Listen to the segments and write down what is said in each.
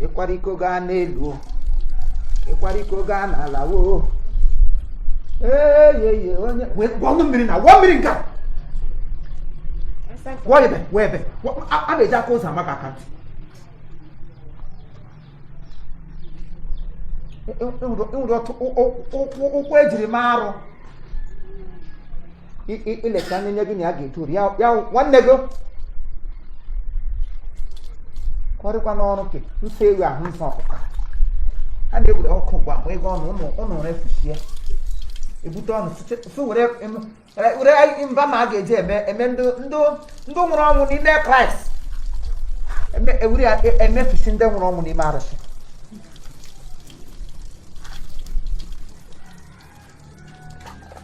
Ịkwara iko gaa n'elu o, ịkwara iko gaa n'ala woo. Eyeye, onye wee gwọ ọnụ mmiri na gwọ mmiri nke a. Gwọ ebe, gwọ ebe. A na-eji aka ụzọ ama gị aka ntị. Enwere otu ụkwụ ejiri maa arụ. Ileta anya gị na ya ga-eju ori ya nwanne gị kọrịkwa n'ọrụ ke nsọ ewu ahụ nsọ ọkụkọ a na-ewere ọkụ gwa ahụ ego ọnụ ụnụ ụnụ refusie ebute ọnụ sụ were were mba ma a ga-eji eme eme ndị ndị ndị nwụrụ ọnwụ n'ime Kraịst eme ewere ya emefusi ndị nwụrụ ọnwụ n'ime arụsị.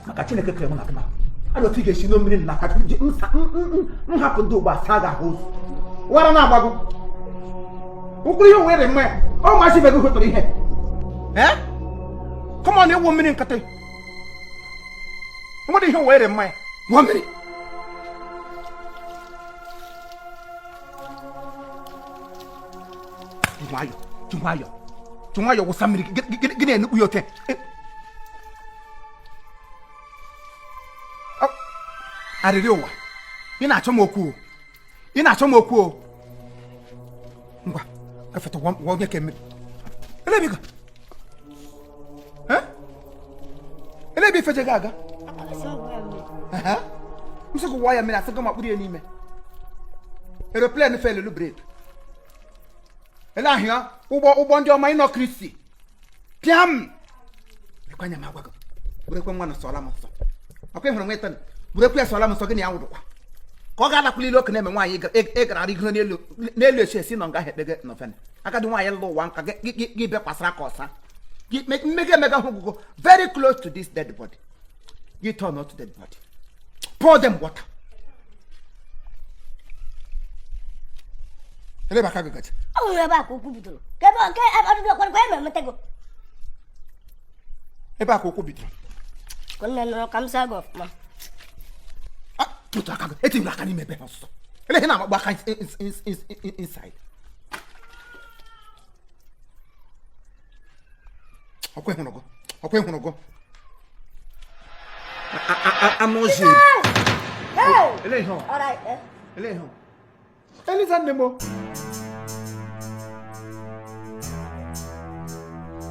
Maka Chineke kere mụ na gị ma a otu ị ga-esi na mmiri na aka m hapụ ndị ugbo asa gị ahụ wara na-agbago ụkwụrụ ihe were mma ya ọ masị ibe gị hụtara ihe ee kọmọ na ịwụ mmiri nkịtị nwere ihe were mma ya wụọ mmiri. Nwayọ, ji nwayọ, ji nwayọ wụsa mmiri gị na-enukpu ya ote. Arịrị ụwa, ị na-achọ m okwu, ị na-achọ m okwu o. Ngwa gafeta gwa onye ka mmiri. Elebe ga elebe ifeje gị aga m sị gị wụọ ya mmiri, asị gị makpụrụ ya n'ime aeroplane felelu brake ele ahịa ụgbọ ụgbọ ndị ọma ịnọ Kristi pịam lekwa anya m agwa gị werekwe nwa na sọla m nsọ ọkwa ịhụrụ nwa ịtọ werekwe ya sọla m nsọ gị na ya nwụrụkwa ka ọ ga-alakwula ilu oke na-eme nwaanyị ị gara arịgoro n'elu n'elu esi esi nọ nga ahụ ekpege nọfen agadi nwaanyị lụrụ ụwa nka gị bekwasara ka ọsa gị mmega emega hụ gụgụ very close to this dead body gị turn not to dead body pour them water. Elebe aka gị gaji. Ọ bụ ebe a ka okwu bidoro. Ka ebe nke ebe ọdụdụ ọkwadụkwa eme emetego. Ebe a ka okwu bidoro. Ka nne nụrụ ka m saa gị ọfụma. Tụtụ aka gị, etinyere aka n'ime ebe ọsụsọ. Ele ihe na-agbagba aka inside. Ọkwa ịhụrụ gị, ọkwa ịhụrụ gị. Anụ ọzọ. Ele ihe ọ? Ele ihe ọ? Eliza nne m o.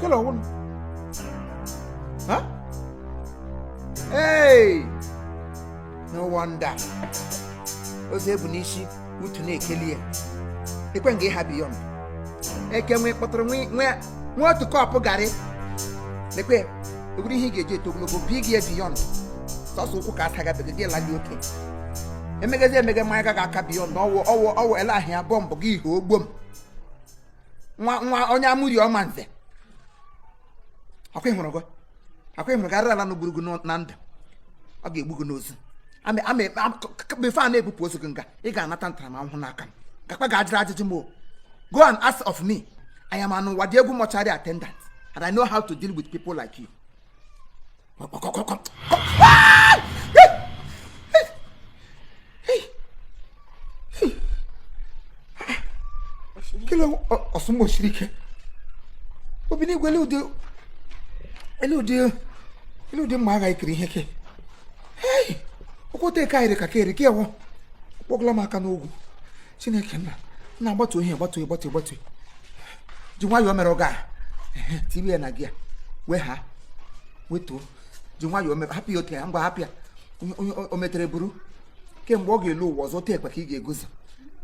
Kele ọwụnụ. Ha? Hey! No wonder. Ozu ebu n'isi utu na-ekeli ya. Ekwe nga ịha beyond. Eke nwe kpọtụrụ nwe nwe otu kọpụ garị. Lekwe, eburu ihe ị ga-eji eto ogologo big ya beyond. Sọsọ ụkwụ ka atagabeghị gị lali oke. Emegezi emege mmanya gaghị aka beyond ọwụ ọwụ ọwụ ele ahịa bọmbụ gị ihe ogbo m. Nwa nwa onye amụri ọma nze. Akwa ịhụrụ gị, akwa ịhụrụ gị arịrị ala n'ogburu gị na ndụ. Ọ ga-egbu gị n'ozu. Before a na-ebupụ ozu gị nga, ị ga-anata ntaramahụhụ n'aka m. Gakwa ga-ajụrụ ajụjụ m o. Go and ask of me. I am an Wadiegwu mortuary attendant and I know how to deal with people like you. Come, come, come, come. Ah! Hey! Hey! Hey! Hey! Kí ló ọ̀sùn mọ̀ sírí kẹ́? Obi n'igwe ele ụdị ele ụdị ele ụdị mma agha ikiri ihe ke. Hey! Okwute eke anyị ka ka eri ka ewo. Kpọgụla m aka n'ogwu. Chineke nna nna gbatuo ihe gbatuo gbatuo gbatuo. Ji nwayọọ mere oge a. Tibe ya na gị a. Wee ha. Wetuo. Ji nwayọọ mere hapụ ya otu ya ngwa hapụ ya. Onye o metere buru. Kemgbe ọ ga-elu ụwa ọzọ otu ekpe ka ị ga-egozi.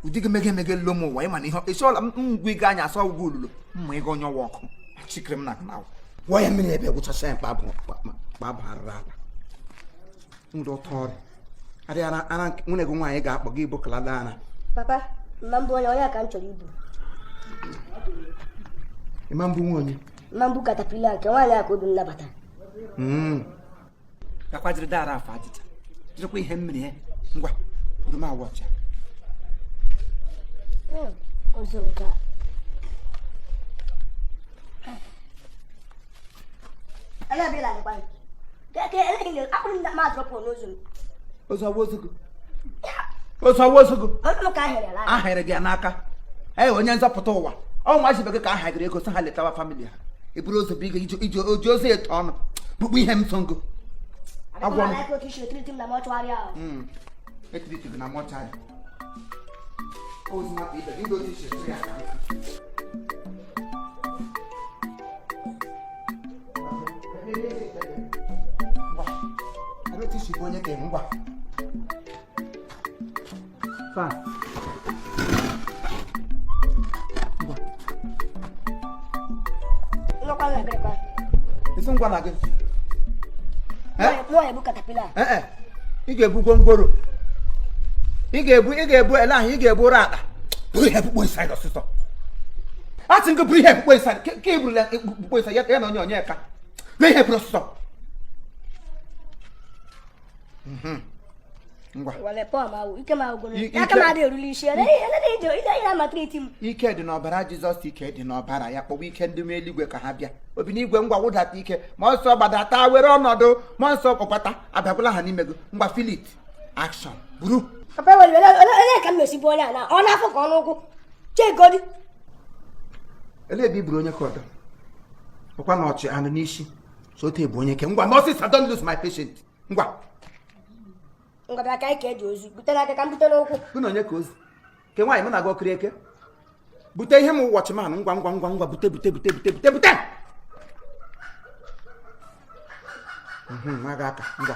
Ụdị gị mege emege lụọ m ụwa ịma na ihe ịchọọla m ngwa ịga anya asọ ọgwụgwụ olulu mma ịga onye ọwa ọkụ. Chikere m na na wụọ ya mmiri ebe gwụchasịa ya mkpa abụ arụrụ ala. Ndị ọtọ ọrịa. Adịghị ara ara nwunye gị nwaanyị ga-akpọ gị ibu kalada ara. Papa, mma mbụ onye onye ka m chọrọ ibu. Ịma mbụ nwa onye? Mma mbụ katapila nke nwaanyị a ka obi m nabatara. Gakwa jiri dara afọ ajịcha. Jirikwa ihe mmiri ya. Ngwa, buru m agwa ọcha. Ọzọ nke a. Ele ebe ị na-agakwa? Ke ele gị akpụrụ m ma drọpụ n'ozu m. Ozu ọwa ozu gị. Ozu ọwa ozu gị. Ọnụ m ka ahịrị ala. Ahịrị gị n'aka. Ee, onye nzọpụta ụwa. Ọ ụmụazị ibe gị ka aha gịrị ego sị ha letawa family ha. Eburu ozu bụ iji iji oji ozu eto ọnụ bukpu ihe m so ngo. Agwọ m like otu isi etreat m na mortuary ahụ. Etreat gị na mortuary. Ozu nwata ibe gị ndị otu isi etiri ya ka nkụ. Ngwa. Otu isi bụ onye ka ngwa. Fast. Ngwa. Ngwakwa na gịnịkwa? Isi ngwa na gị. Mụ ya ebu caterpillar. Ee, ị ga-ebu gwongworo. Ị ga-ebu ele ahụ, ị ga-ebu ụra akpa. Buru ihe bukpo inside ọsịsọ. A sị gị buru ihe bukpo inside. Ka e burula bukpo inside ya na onye onye ka. Buru ihe buru ọsịsọ. Ngwa. Wale pọọ ma awụ, ike ma agwụgoro. Aka m adịghị eruli isi. Ele ele ije ije ihe maltreat m. Ike dị n'ọbara Jizọs, ike dị n'ọbara ya. Kpọwa ike ndị m eluigwe ka ha bịa. Obi n'igwe, ngwa, wụdata ike ma nsọ gbadata were ọnọdụ ma nsọ kpọkwata abịakwala ha n'ime gị. Ngwa, feel it. Action. Buru. Papa, wele ele ele ka m na-esi bụ onye a na ọ n'afọ ka ọ n'ụkwụ. Chegodi. Ele ebe i buru onye ka ọdọ ọkwa na ọchị anụ n'isi so otu ebu onye ke. Ngwa, ma ọsịsa, don't lose my patient. Ngwa. Ngwa, bịa ka anyị ka eji ozu. Bute n'aka ka m bute n'ụkwụ. Gị na onye ka ozu ke nwaanyị mụ na gị ọkịrị eke bute ihe m watchman. Ngwa, ngwa, ngwa, ngwa, bute, bute, bute, bute, bute, bute. Aga aka. Ngwa,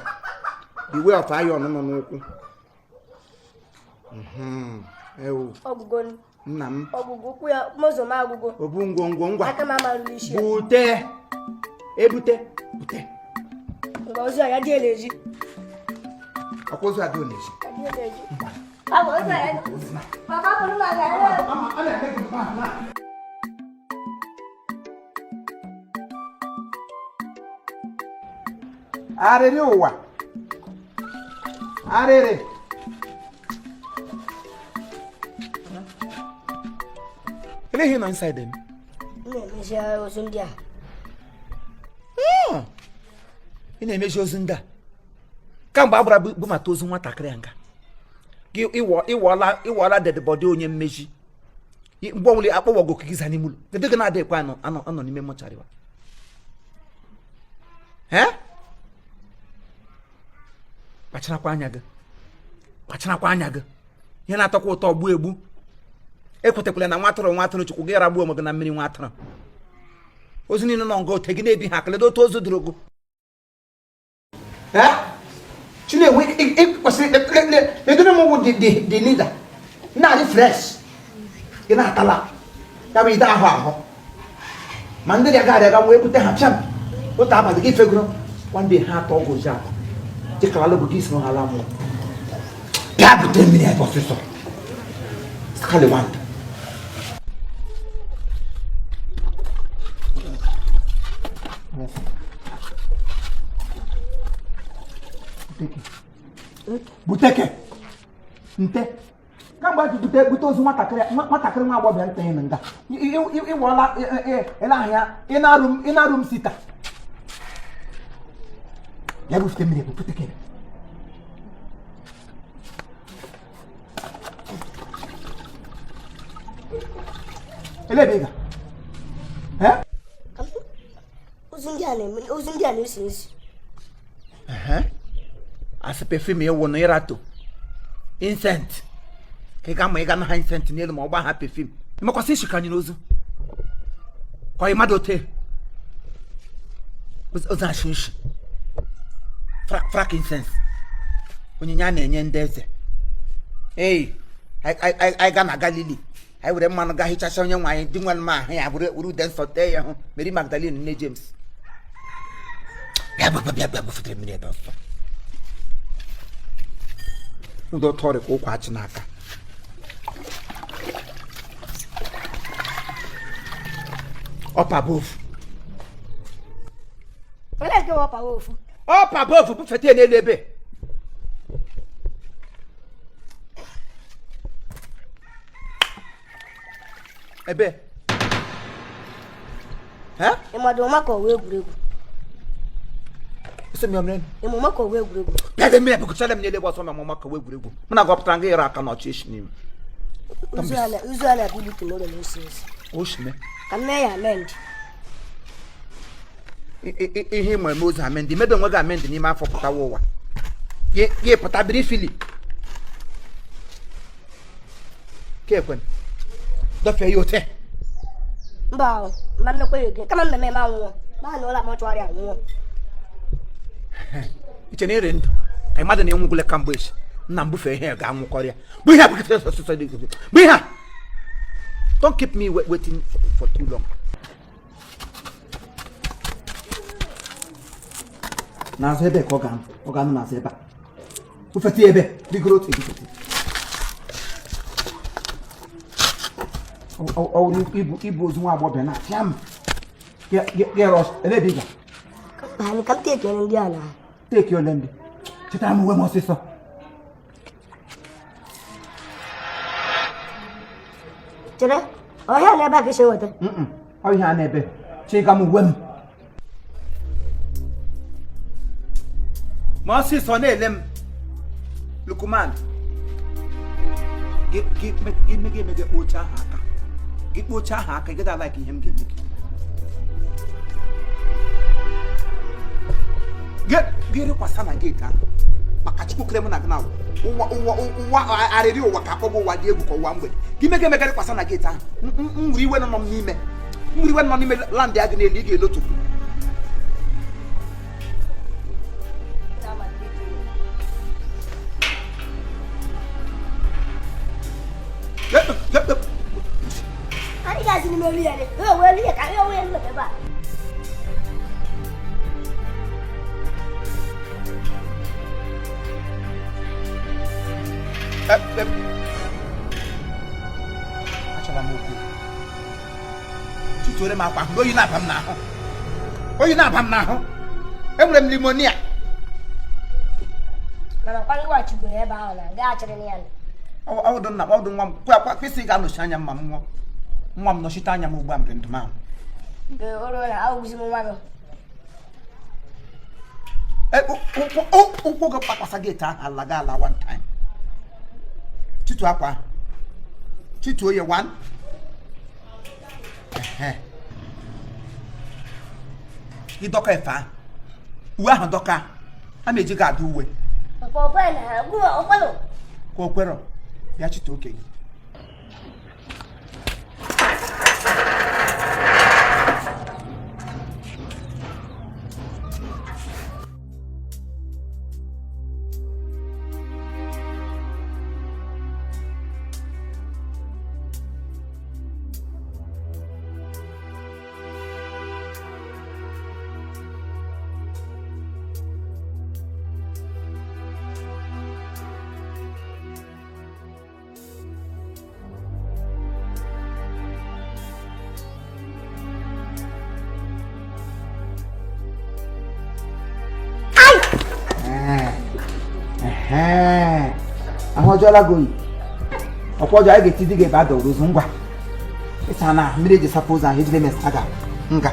the way of iron nọ n'ụkwụ. Ewu. Ọgwụgwọ. Nna m. Ọgwụgwọ ụkwụ ya mozo m agwụgwọ. Obu ngwongwo, ngwa. Aka m amarụla isi ya. Bute, ebute, bute. Ngwa, ozu a ya dị elu ezi. Ọkwa ozu adị oleji. Ya dị elu ezi. Papa, ozu a ya. Papa, bụrụ m aga. A na-eme gị mgbe ahụ na arịrị ụwa arịrị. Ele ihe nọ inside them. M na-emezi ozu ndị a. Ị na-emezi ozu ndị a kamgbe a gbara bumata ozu nwatakịrị a nga gị. Ịwọla, ịwọla dead body onye mmeji. Mgbe ọbụla akpọwọgo gị za n'ime ụlọ, kedu gị na-adịghịkwa anọ anọ anọ n'ime mortuary wa? Ee, kpacharakwa anya gị, kpacharakwa anya gị. Ihe na-atọkwa ụtọ gbuo egbu. Ekwetakwala na nwa atụrụ, nwa atụrụ Chukwu gị ragbuo onwe gị na mmiri. Nwa atụrụ, ozu niile nọ nga ote gị na-ebi ha akaledo otu ozu dụrụ gị. Ee, Chinewe, ị kwesịrị ledoro m wụ the leader na-adị fresh. Ị na-atala ya bụ ide ahụ ahụ ma ndị rịaga arịaga wee bute ha pịam otu abalị gị fegoro. One day ha atọ ọgwụ ozi akwa dịkara bụ gị soro ha ala mmụọ. Bịa bute mmiri ebe ọsịsọ. Skali wanda. Buteke nte kamgbe a ji bute bute ozu nwatakịrị nwatakịrị nwa agbọghọbịa nta ịnụ nga ịwọla ele ahịa ị na-arụ m sita ya bufute mmiri bute kere. Ele ebe ị ga? Eh? Ozu ndị a na-eme, ozu ndị a na-esi esi. Asị perfume ịwụ na ịrato incense ka ị ga ma ị ga na ha incense n'elu ma ọ gba ha perfume. Ịmakwasị isi ka anyị n'ozu ka ọ mmadụ ote ozu ashị nshi frankincense, onyinye a na-enye ndị eze. Ei, anyị ga na Galili, anyị were mmanụ ga hichacha onye nwe anyị dị nwe m ahụ ya were were ude nsọ tee ya hụ Mary Magdalene nne James. Bịa, bịa, bịa, bịa, bufetere mmiri ebe ọsọ. Ụdọ tọrị ka ụkwa achị n'aka. Up above. Olee nke wọpa ofu? Up above, bufete ya n'elu ebe. Ebe. Eh? Ịmadụ ụma ka ọwa egwuregwu? Isi m ya mere. Ịma ụma ka ọwa egwuregwu? Bịa de mmiri ebukọchala m n'elu ebe ọsọ ma mama ka egwuregwu. Mụ na gị ọpụtara nga ịrụ aka n'ọchị echi n'ime. Ozu a na-abịa igbu tomorrow na osi osi. Oshime. Ka m mee ya amend. Ihe ị nwere ozu amend, mebe onwe gị amend n'ime afọ pụtawa ụwa. Gị pụta briefly. Ka ekwen. Dọfee ya ote. Mba ahụ, mma mmekwa ya ege. Kama mmemme eme anwụọ. Ma na ụlọ mọchụarị anwụọ. Iche na ire ndụ. Ka mmadụ na-enwugwule kamgbe echi. Nna m bufee ihe ga-anwụkọrọ ya. Bụ ihe a bụ ihe a. Don't keep me waiting for too long. N'azụ ebe ka ọ ga-anọ. Ọ ga-anọ n'azụ ebe a. Bufete ya ebe. Rigoro otu ebufete. Ọ wụrụ ibu ozu nwa agbọghọbịa na-apịa m. Ele ebe ị ga? Anyị ka m tekere ndị a na. Teki ole ndị? Chetara m uwe m ọsịsọ. Chere, ọhịa na ebe a ka isi nweta. Ọ ihe a na-ebe. Chịga m uwe m. Ma ọsịsọ na-ele m. Lukuman. Gị mege emege kpoo oche ahụ aka. Gị kpoo oche ahụ aka, ị gaghị ala ihe m ga-eme gị. Gị rịkwasa na geeti ahụ. Maka Chukwu kere mụ na gị na ụwa ụwa ụwa arịrị ụwa ka akpọgọ ụwa dị egwu ka ụwa mgbede. Gị mege emege rịkwasa na geeti ahụ. M nwere iwe nọ m n'ime. M nwere iwe nọ n'ime landị a gị n'elu, ị ga-elotu. Anyị ga-asị n'ime olu ya ne. E wee olu ya ka e wee olu ebe a. Achọrọ m okwu. Tụtụrụ m akwa ahụ, oyi na-aba m n'ahụ. Oyi na-aba m n'ahụ. Enwere m limonia. Mana kwa ngwa chigoro ebe ahụ na gaghachiri na ya. Ọdụ nna m, ọdụ nwa m. Kwa kwesị ga-anọchi anya m ma m nwụọ. Nwa m nọchite anya m ugbu a m dị ndụ m ahụ. Nke oru na ahụzi m nwa gị. Ụkwụ gị kpakwasa geeti ahụ ala ga ala one time. Chịtụ akwa ahụ. Chịtụo ya one. Ịdọka efe ahụ. Uwe ahụ dọka. A na-eji gị ada uwe. Papa okwe na gbuo okpelo. Ka o kwerọ. Bịa chịtụ oke gị. Ahụ ọjọọla gị oyi. Ọkwa ọjọọ anyị ga-eti di gị ebe a dọrọ ozu ngwa. Ịsa na mmiri eji sapụ ụzọ ahụ ejide mesa ga nga.